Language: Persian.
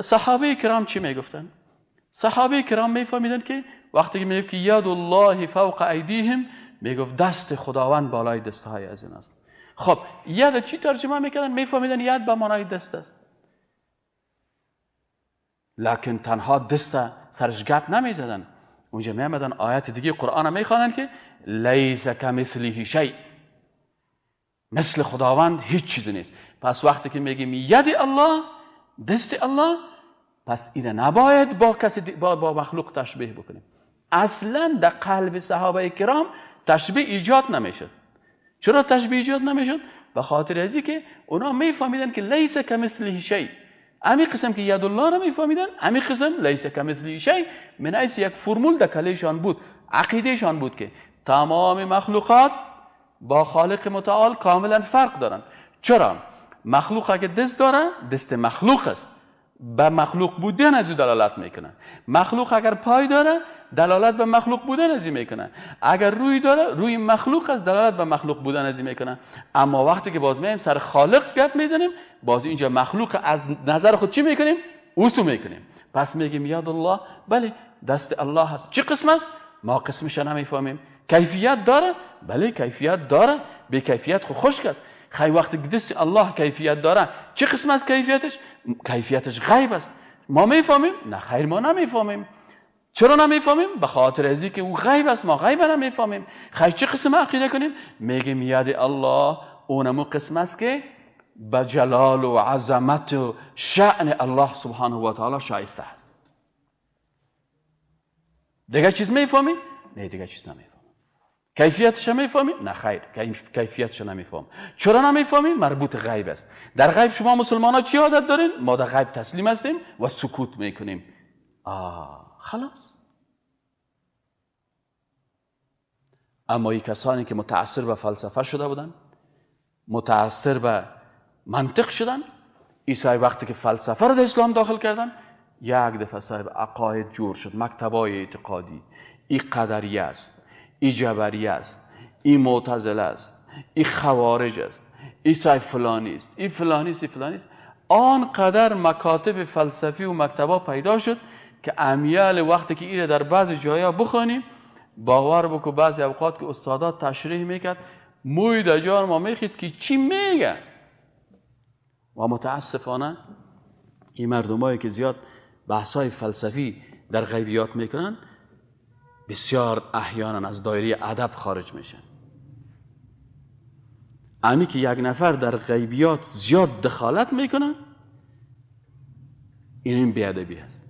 صحابه کرام چی میگفتن؟ صحابه کرام میفهمیدن که وقتی که میگفت که ید الله فوق ایدیهم، میگفت دست خداوند بالای دستهای از این است. خب ید چی ترجمه میکردن؟ میفهمیدن ید به معنای دست است، لکن تنها دست سرش گپ نمیزدن. اونجا میامدن آیت دیگه قرآن میخوانن که لیس کمثله شیء، مثل خداوند هیچ چیزی نیست. پس وقتی که میگیم ید الله، دست الله، پس اینه نباید با کسی با مخلوق تشبیه بکنیم. اصلا در قلب صحابه کرام تشبیه ایجاد نمیشد. چرا تشبیه ایجاد نمیشد؟ به خاطر از که اونا میفهمیدن که لیس کمثله شیء. امی قسم که ید الله رو میفهمیدن، امی قسم لیس کمثله شیء من حیث یک فرمول در کلیشان بود، عقیدهشان بود که تمام مخلوقات با خالق متعال کاملا فرق دارن. چرا؟ مخلوق اگه دست داره، دست مخلوق است، به مخلوق بودن از او دلالت میکنه. مخلوق اگر پای داره، دلالت به مخلوق بودن از میکنه. اگر روی داره، روی مخلوق است، دلالت به مخلوق بودن از میکنه. اما وقتی که باز میایم سر خالق گپ میزنیم، باز اینجا مخلوق از نظر خود چی میکنیم؟ اوسو میکنیم. پس میگیم یاد الله، بله دست الله هست. چه قسم است؟ ما قسمش نمیفهمیم. کیفیت داره؟ بله کیفیت داره. به کیفیت خو خشک است. خیلی وقتی دست الله کیفیت داره، چه قسم از کیفیتش؟ کیفیتش غیب است. ما میفهمیم؟ نه خیر، ما نمیفهمیم. چرا نمیفهمیم؟ به خاطر از اینکه او غیب است، ما غیب نمیفهمیم. خیر چه قسم عقیده کنیم؟ میگیم ید الله اونمو قسم است که به جلال و عظمت و شأن الله سبحانه و تعالی شایسته است. دیگه چیز میفهمیم؟ نه دیگه چیز نمیفهمیم. کیفیتش میفهمیم؟ نه خیر، کیفیتش نمیفهمیم. چرا نمیفهمیم؟ مربوط غیب است. در غیب شما مسلمان ها چی عادت دارین؟ ما در غیب تسلیم هستیم و سکوت میکنیم. خلاص. اما این کسانی که متاثر به فلسفه شده بودن، متاثر به منطق شدن، عیسی وقتی که فلسفه رو در اسلام داخل کردن، یک دفعه صاحب عقاید جور شد، مکتبای اعتقادی، این قدریه است، ای جبریه است، ای معتزله است، ای خوارج است، ای صاحب فلانی است، ای فلانی است، ای فلانی است. آنقدر مکاتب فلسفی و مکتبا پیدا شد که امیال وقتی که ایره در بعض جایا بخوانیم، باور بکو بعضی اوقات که استادا تشریح میکرد، موی در جان ما میخیست که چی میگه. و متاسفانه این مردمایی که زیاد بحثای فلسفی در غیبیات میکنن، بسیار احیانا از دایره ادب خارج میشن. امی که یک نفر در غیبیات زیاد دخالت میکنه، این بی‌ادبی هست.